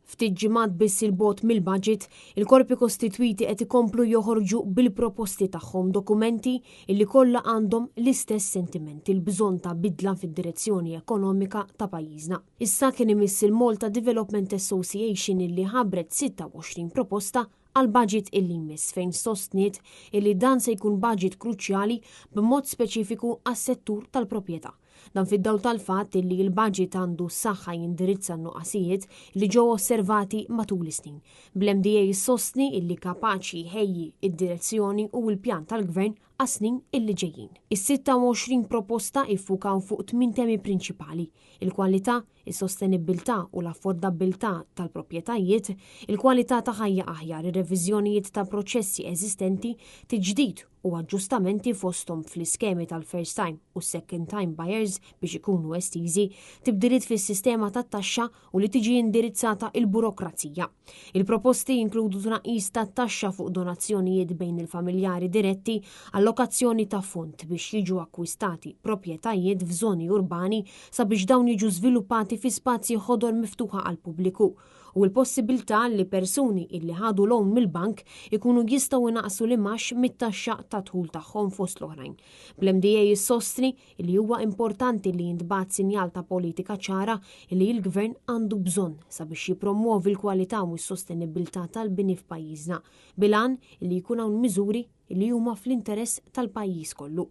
Ftit ġimgħat biss 'il bogħod mill-budget, il-korpi kostitwiti qed ikomplu joħorġu bil-proposti tagħhom, dokumenti illi kollha għandhom l-istess sentiment, il-bżonn ta' bidla fid-direzzjoni ekonomika ta' pajjiżna. Issa kien imiss il-Malta Development Association illi ħabbret 26 proposta għall-budget illi jmiss fejn sostniet illi dan se jkun budget kruċjali b'mod speċifiku għas-settur tal-proprjetà. Dan fid-dawl tal-fatt illi l-budget għandu s-saħħa jindirizza n-nuqqasijiet li ġew osservati matul is-snin. Bl-MDA issostni illi kapaċi jħejji id-direzzjoni u l-pjan tal-gvern għas-snin illi ġejjin. Is-26 proposta iffukaw fuq tmien temi prinċipali: il-kwalità, is-sostenibbiltà u l-affordabbiltà tal-proprjetajiet, il-kwalità ta' ħajja aħjar, ir-reviżjonijiet ta' proċessi eżistenti, tiġdid u aġġustamenti fosthom fl-iskemi tal-first time u second time buyers biex ikunu estiżi, tibdiliet fis-sistema tat-taxxa u li tiġi indirizzata il-burokrazija. Il-proposti jinkludu tnaqqis tat-taxxa fuq donazzjonijiet bejn il-familjari diretti, allokazzjoni ta' fond biex jiġu akkwistati proprjetajiet f'żoni urbani sabiex dawn jiġu żviluppati fi spazji ħodor miftuħa għall-pubbliku u l-possibilità li persuni illi ħadu loan mill-bank ikunu jistgħu jnaqqsu l-imgħax mit-taxxa ta' dħul tagħhom fost l-oħrajn. Bl-MDA jissostni li huwa importanti li jintbagħat sinjal ta' politika ċara li l-gvern għandu bżonn sabiex jippromuovi l-kwalità u s-sostenibilità tal-bini f'pajjiżna bil-għan li jkun hawn miżuri li huma fl-interess tal-pajjiż kollu.